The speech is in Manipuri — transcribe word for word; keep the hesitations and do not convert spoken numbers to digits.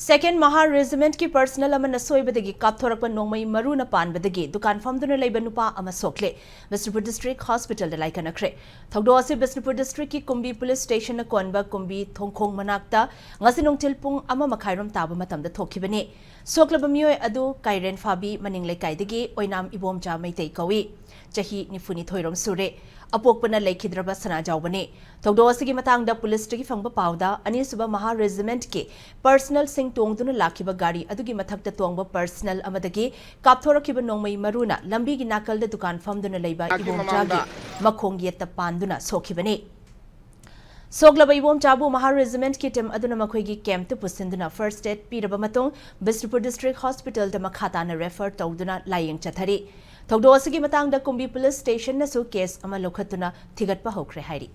Second Mahar Regiment ꯀꯤ personnel ꯑꯃꯅ ꯁꯣꯏꯕꯗꯒꯤ ꯀꯥꯞꯊꯣꯔꯛꯄ ꯅꯣꯡꯃꯩ ꯃꯔꯨꯅ ꯄꯥꯟꯕꯗꯒꯤ ꯗꯨꯀꯥꯟ ꯐꯝꯗꯨꯅ ꯂꯩꯕ ꯅꯨꯄꯥ ꯑꯃ ꯁꯣꯛꯂꯦ꯫ ꯕꯤꯁꯅꯨꯄꯨꯔ District Hospital ꯗ ꯂꯥꯏꯀꯠꯅꯈ꯭ꯔꯦ꯫ ꯊꯧꯗꯣꯛ ꯑꯁꯤ ꯕꯤꯁꯅꯨꯄꯨꯔ District ꯀꯤ ꯀꯨꯝꯕꯤ Police Station ꯅ ꯀꯣꯟꯕ ꯀꯨꯝꯕꯤ ꯊꯣꯡꯈꯣꯡ ꯃꯅꯥꯛꯇ ꯉꯁꯤ ꯅꯨꯡꯊꯤꯜ ꯄꯨꯡ ꯑꯃ ꯃꯈꯥꯏꯔꯣꯝ ꯇꯥꯕ ꯃꯇꯝꯗ ꯊꯣꯛꯈꯤꯕꯅꯤ꯫ ꯁꯣꯛꯂꯕ ꯃꯤꯑꯣꯏ ꯑꯗꯨ ꯀꯥꯏꯔꯦꯟ ꯐꯥꯕꯤ ꯃꯅꯤꯡ ꯂꯩꯀꯥꯏꯗꯒꯤ ꯑꯣꯏꯅꯥꯝ ꯏꯕꯣꯝꯆꯥ ꯃꯩꯇꯩ ꯀꯧꯏ꯫ ꯆꯍꯤ ꯅꯤꯐꯨꯅꯤꯊꯣꯏ ꯔꯣꯝ ꯁꯨꯔꯦ꯫ ꯑꯄꯣꯛꯄꯅ ꯂꯩꯈꯤꯗ꯭ꯔꯕ ꯁꯅꯥꯖꯥꯎꯕꯅꯤ꯫ ꯊꯧꯗꯣꯛ ꯑꯁꯤꯒꯤ ꯃꯇꯥꯡꯗ Police ꯇꯒꯤ ꯐꯪꯕ ꯄꯥꯎꯗ, ꯑꯅꯤꯁꯨꯕ Mahar Regiment ꯀꯤ personnel ꯁꯤꯡ ꯇꯣꯡꯗꯨꯅ ꯂꯥꯛꯈꯤꯕ ꯒꯥꯔꯤ ꯑꯗꯨꯒꯤ ꯃꯊꯛꯇ ꯇꯣꯡꯕ personnel ꯑꯃꯗꯒꯤ ꯀꯥꯞꯊꯣꯔꯛꯈꯤꯕ ꯅꯣꯡꯃꯩ ꯃꯔꯨꯅ ꯂꯝꯕꯤꯒꯤ ꯅꯥꯀꯜꯗ ꯗꯨꯀꯥꯟ ꯐꯝꯗꯨꯅ ꯂꯩꯕ ꯂꯥꯛꯈꯤꯕ ꯏꯕꯣꯝꯆꯥꯒꯤ ꯃꯃꯥꯡꯗ ꯃꯈꯣꯡ ꯌꯦꯠꯇ ꯄꯥꯟꯗꯨꯅ ꯁꯣꯛꯈꯤꯕꯅꯤ꯫ ꯁꯣꯛꯂꯕ ꯏꯕꯣꯝꯆꯥꯕꯨ Mahar Regiment ꯀꯤ team ꯑꯗꯨꯅ ꯃꯈꯣꯏꯒꯤ camp ꯇ ꯄꯨꯁꯤꯟꯗꯨꯅ first aid ꯄꯤꯔꯕ ꯃꯇꯨꯡ ꯕꯤꯁꯅꯨꯄꯨꯔ District Hospital ꯗ ꯃꯈꯥ ꯇꯥꯅ refer ꯇꯧꯗꯨꯅ ꯂꯥꯌꯦꯡ ꯆꯠꯊꯔꯤ꯫ ꯊꯧꯗꯣꯛ ꯑꯁꯤꯒꯤ ꯃꯇꯥꯡꯗ ꯀꯨꯝꯕꯤ Police Station ꯅꯁꯨ case ꯑꯃ ꯂꯧꯈꯠꯇꯨꯅ ꯊꯤꯒꯠꯄ ꯍꯧꯈ꯭ꯔꯦ ꯍꯥꯏꯔꯤ꯫